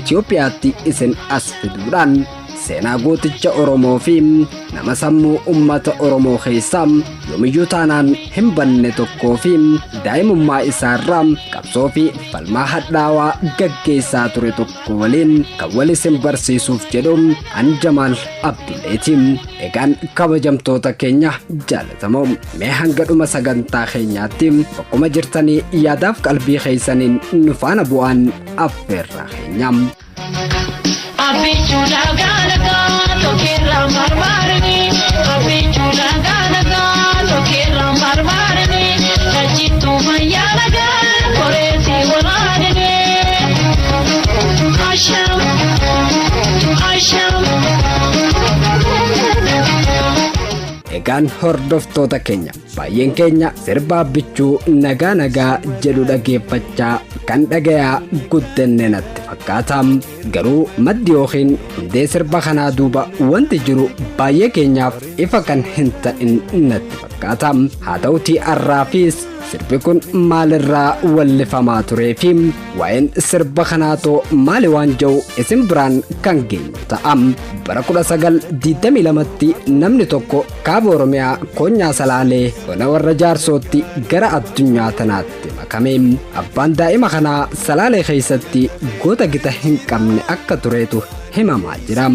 Itoophiyaatti isin as fiduudhaan seenaa gooticha Oromoo fi nama sammuu uummata Oromoo keessaa yoomiyyuu taanaan hin banne tokkoo fi daa'imummaa isaarraa qabsoo fi falmaa hadhaawaa gaggeessaa ture tokko waliin kan wal isin barsiisuuf jedhu an Jamaal Abdulleeti. Egaan kabajamtoota keenya jaalatamoo, mee hanga dhuma sagantaa keenyaatti bakkuma jirtanii yaadaaf qalbii keessaniin nu faana bu'aan affeerraa keenya. Abbichuu nagaa nagaa tokkirraa marmaarani. Abbichuu nagaa nagaa tokkirraa marmaarani. Lachittuu fayyaa nagaa koreessi waraanani. Asham asham. Egaan hordoftoota keenya, baay'een keenya sirba Abbichuu nagaa nagaa jedhu dhageeffachaa kan dhagayaa guddanne natti fakkaata. Garuu maddi yookiin hundee sirba kanaa duuba wanti jiru baay'ee keenyaaf ifa kan hin ta'in natti fakkaata. Haa ta'utii arraafis sirbi kun maalirraa wallifamaa turee fi waa'een sirba kanaatoo maali waan jiru isin biraan kan geenyu ta'a. Bara 1922tti namni tokko kaaba Oromiyaa Koonyaa Salaalee ona warra Jaarsootti gara addunyaa tanaatti makame. Abbaan daa'ima kanaa Salaalee keessatti goota gita hin qabne akka tureetu himamaa jira.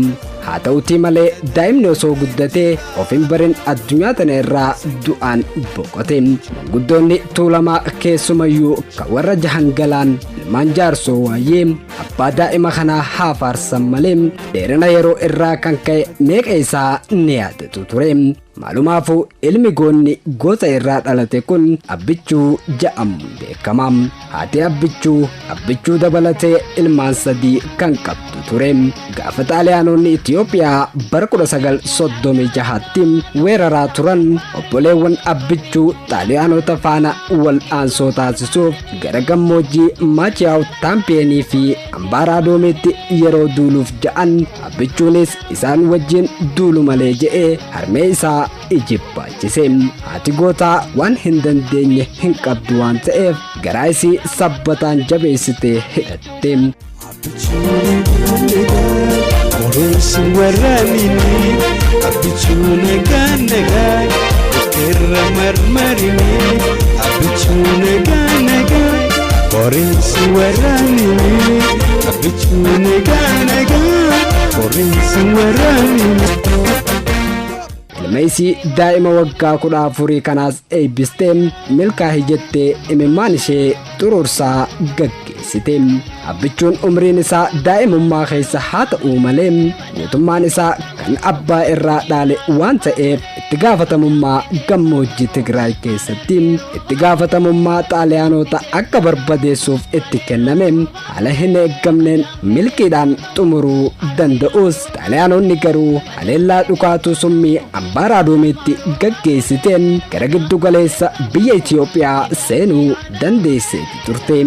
Haa ta'utii malee daa'imni osoo guddatee of hin barin addunyaa tana irraa du'aan boqote. Manguddoonni Tuulamaa, keessumayyuu kan warra Jahangalaan ilmaan Jaarsoo waayee abbaa daa'ima kanaa haa faarsan malee dheerina yeroo irraa kan ka'e meeqa isaa ni yaadatu ture. Maalumaafuu ilmi goonni goota irraa dhalate kun Abbichuu ja'amuun beekama. Haati Abbichuu Abbichuu dabalatee ilmaan sadii kan qabdu ture. Gaafa Xaaliyaanonni Itiyoophiyaa bara 1936tti weeraraa turan, obboleewwan Abbichuu Xaaliyaanota faana wal aansoo taasisuuf gara gammoojjii Maachiyaaw Taampiyeenii fi Ambaaraadoomiitti yeroo duuluuf ja'an, Abbichuunis isaan wajjin duulu malee je'ee harmee isaa ijibbaachise. Haati gootaa waan hin dandeenye hin qabdu waan ta'eef garaa isii sabbataan jabeessitee hidhatte. Qoreensi waraanini, Abbichuu nagaa nagaa tokkirra marmarini. Abbichuu nagaa nagaa qoreensi waraanini. Abbichuu nagaa nagaa qoreensi waraanini. Ilma isii daa'ima waggaa 14 kanaas eebbistee milkaa'ii jettee imimmaan ishee xurursaa gaggeessite. Abbichuun umriin isaa daa'imummaa keessa haa ta'uu malee gootummaan isaa kan abbaa irraa dhaale waan ta'eef itti gaafatamummaa gammoojjii Tigraay keessatti itti gaafatamummaa Xaaliyaanota akka barbadeessuuf itti kenname haala hin eeggamneen milkiidhaan xumuruu danda'us, Xaaliyaanonni garuu haleellaa dhukaatuu summii Ambaaraaduumiitti gaggeessiteen gara giddu galeessa biyya Itiyoophiyaa seenuu dandeesseeti turte.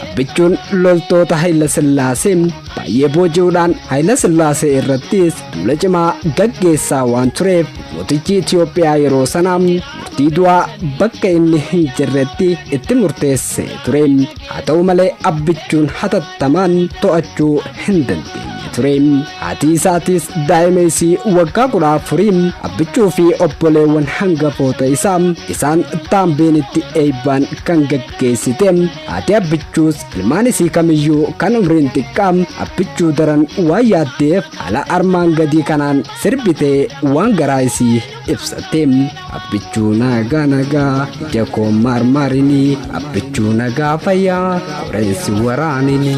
Abbichuun loltoota Hayila Sillaasee baay'ee booji'uudhaan Hayila Sillaasee irrattis duula cimaa gaggeessaa waan tureef mootichi Itiyoophiyaa yeroo sanaa murtii du'aa bakka inni hin jirretti itti murteessee ture. Haa ta'u malee Abbichuun hatattamaan to'achuu hin dandeenye ture. Haati isaatis daa'ima isii waggaa 14 Abbichuu fi obboleewwan hangafoota isaa isaan Taambeenitti eebbaan kan gaggeessite. Haati Abbichuus ilmaan isii kamiyyuu kan umriin xiqqaa Abbichuu daran waan yaaddeef haala armaan gadii kanaan sirbitee waan garaa isii ibsatte. Abbichuu nagaa nagaa ija koo marmarinii, Abbichuu nagaa fayyaa qoreensi waraanini,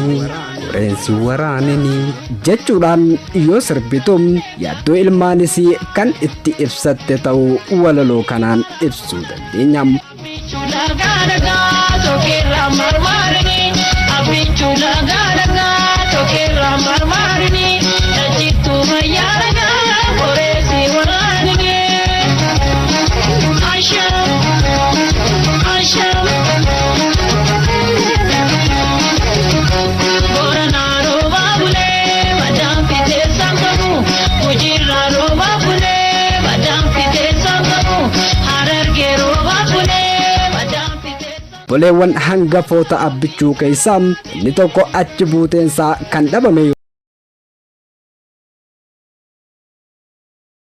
qoreensi waraanini jechuudhaan yoo sirbitu yaaddoo ilmaan isii kan itti ibsatte ta'uu walaloo kanaan ibsuu dandeenya. Abbichuu nagaa nagaa tokkirraa marmaarani. Abbichuu nagaa nagaa tokkirraa marmaarani. Lachittuu fayyaa nagaa koreessi waraanini. Asham asham. Booranaa roobaa bulee madaan fitee sanqabu. Gujiirraa roobaa bulee madaan fitee sanqabu. Harargee roobaa bulee madaan fitee sanqabu. Obboleewwan hangafoota Abbichuu keessaa inni tokko achi buuteensaa kan dhabame